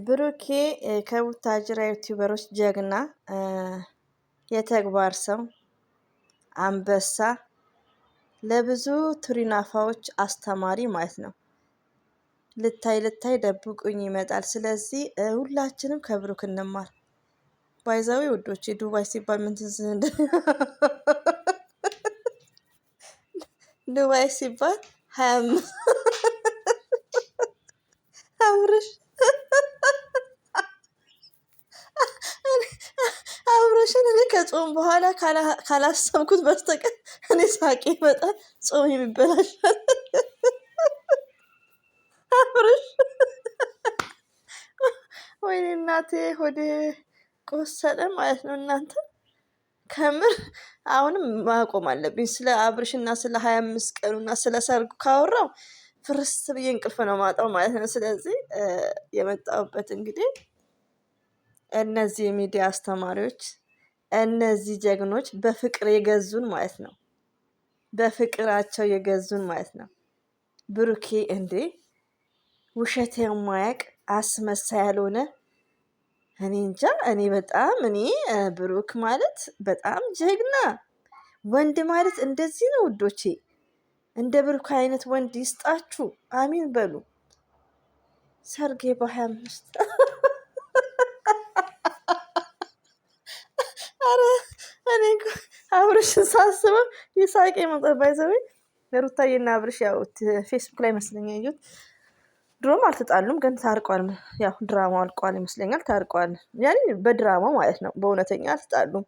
ብሩኬ ከቡታጅራ ዩቲዩበሮች ጀግና፣ የተግባር ሰው፣ አንበሳ፣ ለብዙ ቱሪናፋዎች አስተማሪ ማለት ነው። ልታይ ልታይ ደብቁኝ ይመጣል። ስለዚህ ሁላችንም ከብሩክ እንማር። By the way ውዶቼ ዱባይ ሲባል ምን ትዝ ዱባይ ሲባል 25 አብርሽ አብርሽን እኔ ከጾም በኋላ ካላሰብኩት በስተቀር እኔ ሳቄ ይመጣል፣ ጾም የሚበላሻል። አብርሽ ወይኔ እናቴ ሆዴ ቆሰለ ማለት ነው። እናንተ ከምር አሁንም ማቆም አለብኝ። ስለ አብርሽና ስለ 25 ቀኑና ስለ ሰርጉ ካወራው ፍርስ ብዬ እንቅልፍ ነው ማጣው ማለት ነው። ስለዚህ የመጣሁበት እንግዲህ እነዚህ የሚዲያ አስተማሪዎች እነዚህ ጀግኖች በፍቅር የገዙን ማለት ነው። በፍቅራቸው የገዙን ማለት ነው። ብሩኬ እንዴ ውሸት የማያቅ አስመሳይ ያልሆነ እኔ እንጃ። እኔ በጣም እኔ ብሩክ ማለት በጣም ጀግና ወንድ ማለት እንደዚህ ነው ውዶቼ። እንደ ብሩክ አይነት ወንድ ይስጣችሁ፣ አሚን በሉ። ሰርጌ በ25 አረ እኔ አብርሽን ሳስበው ይሳቄ መጣ። By the way ሩታዬና አብርሽ ያው ፌስቡክ ላይ መስለኛ ያየሁት ድሮም አልተጣሉም፣ ግን ታርቋል። ያው ድራማው አልቋል ይመስለኛል፣ ታርቋል። ያኔ በድራማው ማለት ነው፣ በእውነተኛ አልተጣሉም።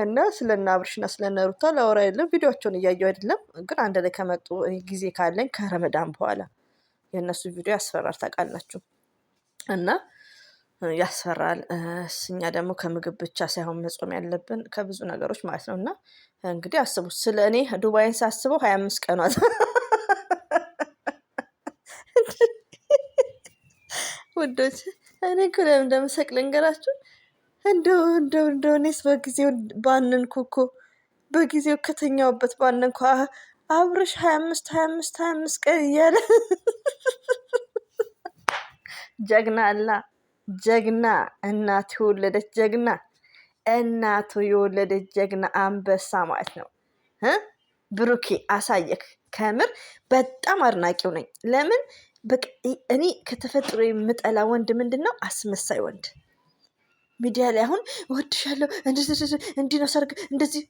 እና ስለነ አብርሽና ስለነ ሩታ ላወራ አይደለም፣ ቪዲዮቸውን እያየሁ አይደለም። ግን አንድ ላይ ከመጡ ጊዜ ካለኝ ከረመዳን በኋላ የእነሱ ቪዲዮ ያስፈራል፣ ታውቃላችሁ እና ያስፈራል። እኛ ደግሞ ከምግብ ብቻ ሳይሆን መጾም ያለብን ከብዙ ነገሮች ማለት ነው። እና እንግዲህ አስቡ፣ ስለ እኔ ዱባይን ሳስበው 25 ቀኗት ውዶች፣ እኔ እኮ ለምን እንደምሰቅ ልንገራችሁ። እንደው እንደው እንደው እኔስ በጊዜው ባንንኩ እኮ በጊዜው ከተኛውበት ባንንኩ። አብርሽ 25 25 25 ቀን እያለ ጀግና አላ ጀግና እናቱ የወለደች ጀግና እናቱ የወለደች ጀግና አንበሳ ማለት ነው። ብሩኬ አሳየክ። ከምር በጣም አድናቂው ነኝ። ለምን እኔ ከተፈጥሮ የምጠላ ወንድ ምንድን ነው? አስመሳይ ወንድ። ሚዲያ ላይ አሁን እወድሻለሁ፣ እንዲህ ነው ሰርግ፣ እንደዚህ።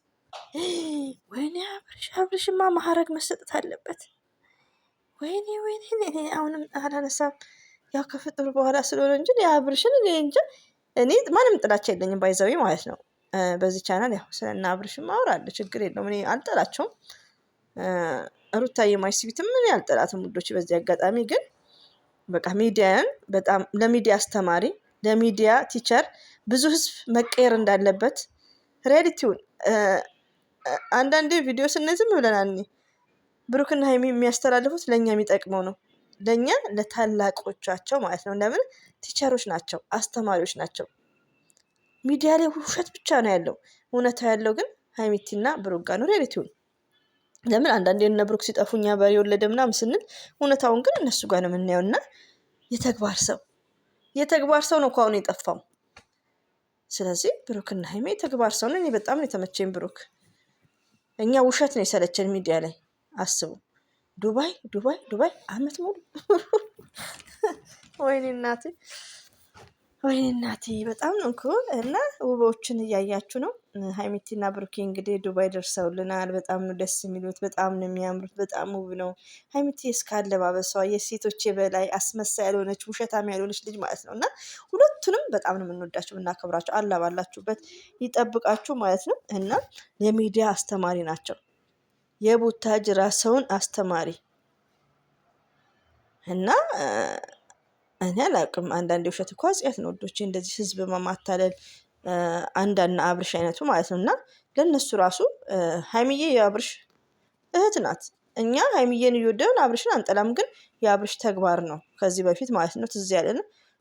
ወይኔ አብርሽ፣ አብርሽማ ማዕረግ መሰጠት አለበት። ወይኔ ወይኔ፣ አሁንም አላነሳም። ያው ከፍጥር በኋላ ስለሆነ እንጂ የአብርሽን እኔ እንጃ እኔ ማንም ጥላቻ የለኝም by the way ማለት ነው። በዚህ ቻናል ያው ስለና አብርሽም አወራለሁ ችግር የለውም። እኔ አልጠላቸውም። ሩታዬ ማይስቢትም እኔ አልጠላትም ውዶች። በዚህ አጋጣሚ ግን በቃ ሚዲያን በጣም ለሚዲያ አስተማሪ ለሚዲያ teacher ብዙ ህዝብ መቀየር እንዳለበት reality ውን አንዳንዴ ቪዲዮ ስናይ ዝም ብለናል። እኔ ብሩክና ሀይሚ የሚያስተላልፉት ለእኛ የሚጠቅመው ነው ለእኛ ለታላቆቻቸው ማለት ነው። ለምን teacher ኦች ናቸው፣ አስተማሪዎች ናቸው። ሚዲያ ላይ ውሸት ብቻ ነው ያለው። እውነታ ያለው ግን ሀይሚቲና ብሩክ ጋር ነው reality ውን። ለምን አንዳንዴ እነ ብሩክ ሲጠፉ እኛ በሬ ወለደ ምናምን ስንል እውነታውን ግን እነሱ ጋር ነው የምናየው። እና የተግባር ሰው የተግባር ሰው ነው እኮ አሁን የጠፋው። ስለዚህ ብሩክና ሀይሚ የተግባር ሰው ነው። እኔ በጣም ነው የተመቸኝ ብሩክ። እኛ ውሸት ነው የሰለቸን ሚዲያ ላይ አስቡ። ዱባይ ዱባይ ዱባይ አመት ሙሉ ወይኔ እናቴ ወይኔ እናቴ በጣም ነው እኮ። እና ውቦችን እያያችሁ ነው። ሀይሚቲና ብሩኬ እንግዲህ ዱባይ ደርሰውልናል። በጣም ነው ደስ የሚሉት፣ በጣም ነው የሚያምሩት፣ በጣም ውብ ነው። ሀይሚቲ እስከ አለባበሷ የሴቶች የበላይ አስመሳይ ያልሆነች ውሸታም ያልሆነች ልጅ ማለት ነው። እና ሁለቱንም በጣም ነው የምንወዳቸው የምናከብራቸው። አላህ ባላችሁበት ይጠብቃችሁ ማለት ነው። እና የሚዲያ አስተማሪ ናቸው። የቡታጅራ ሰውን አስተማሪ እና እኔ አላውቅም። አንዳንድ የውሸት እኮ ኃጢአት ነው ውዶቼ፣ እንደዚህ ህዝብ ማማታለል አንዳንድ አብርሽ አይነቱ ማለት ነው። እና ለእነሱ ራሱ ሀይሚዬ የአብርሽ እህት ናት። እኛ ሀይሚዬን እየወደድን አብርሽን አንጠላም፣ ግን የአብርሽ ተግባር ነው ከዚህ በፊት ማለት ነው ትዝ ያለን።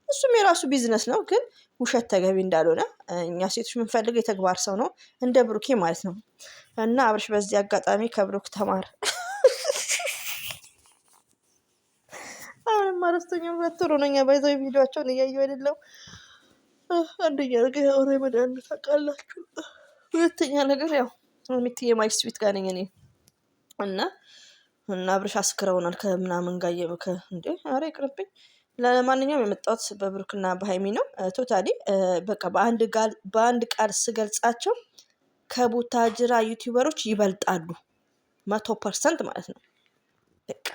እሱም የራሱ ቢዝነስ ነው፣ ግን ውሸት ተገቢ እንዳልሆነ እኛ ሴቶች የምንፈልገው የተግባር ሰው ነው እንደ ብሩኬ ማለት ነው። እና አብርሽ በዚህ አጋጣሚ ከብሩክ ተማር። አሁንም ረስቶኛል። 2 ወር ሆኖኛል። By the way ቪዲዮቸውን እያየሁ አይደለም። አንደኛ ነገር ያው ረመዳን ታውቃላችሁ። ሁለተኛ ነገር ያው ሚትዬ my sweet ጋር ነኝ እኔ እና አብርሽ አስክረውናል ከምናምን ጋር እንዴ፣ ኧረ ይቅርብኝ። ለማንኛውም የመጣሁት በብሩክና በሀይሚ ነው። Totally በቃ በአንድ ቃል ስገልጻቸው ከቡታጅራ YouTuber ኦች ይበልጣሉ፣ 100% ማለት ነው። በቃ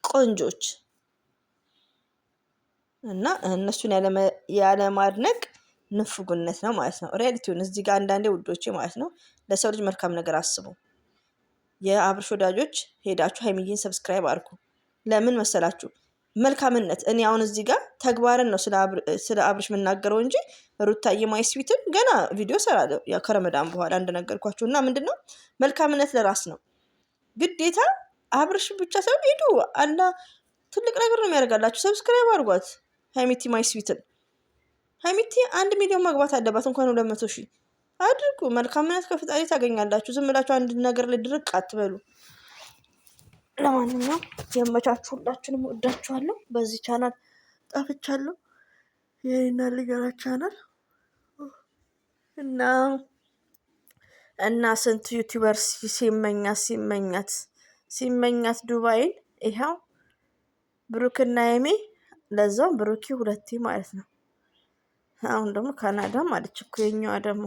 ቆንጆች እና እነሱን ያለማድነቅ ንፉግነት ነው ማለት ነው። Reality ውን እዚህ ጋር አንዳንዴ ውዶቼ ማለት ነው ለሰው ልጅ መልካም ነገር አስቡ። የአብርሽ ወዳጆች ሄዳችሁ ሀይሚዬን subscribe አድርጉ። ለምን መሰላችሁ? መልካምነት እኔ አሁን እዚህ ጋር ተግባርን ነው ስለ አብርሽ የምናገረው እንጂ ሩታዬ my sweet ን ገና ቪዲዮ ሰራለሁ ከረመዳን በኋላ እንደነገርኳችሁ። እና ምንድን ነው መልካምነት ለራስ ነው ግዴታ። አብርሽ ብቻ ሳይሆን ሂዱ አላ ትልቅ ነገር ነው የሚያደርጋላችሁ። Subscribe አድርጓት ሀይሚቲ my sweet ን። ሀይሚቲ 1 ሚሊዮን መግባት አለባት እንኳን 200,000 አድርጉ። መልካምነት ከፈጣሪ ታገኛላችሁ። ዝም ብላችሁ አንድ ነገር ላይ ድርቅ አትበሉ። ለማንኛውም የመቻችሁ፣ ሁላችሁንም ወዳችኋለሁ። በዚህ ቻናል ጠፍቻለሁ። የኔና ልገራ ቻናል እና ስንት YouTuber ሲመኛት ሲመኛት ሲመኛት ዱባይን ይኸው ብሩክና ሀይሚ፣ ለዛውም ብሩኪ ሁለቴ ማለት ነው። አሁን ደግሞ ካናዳ ማለች እኮ የኛዋ ደግሞ።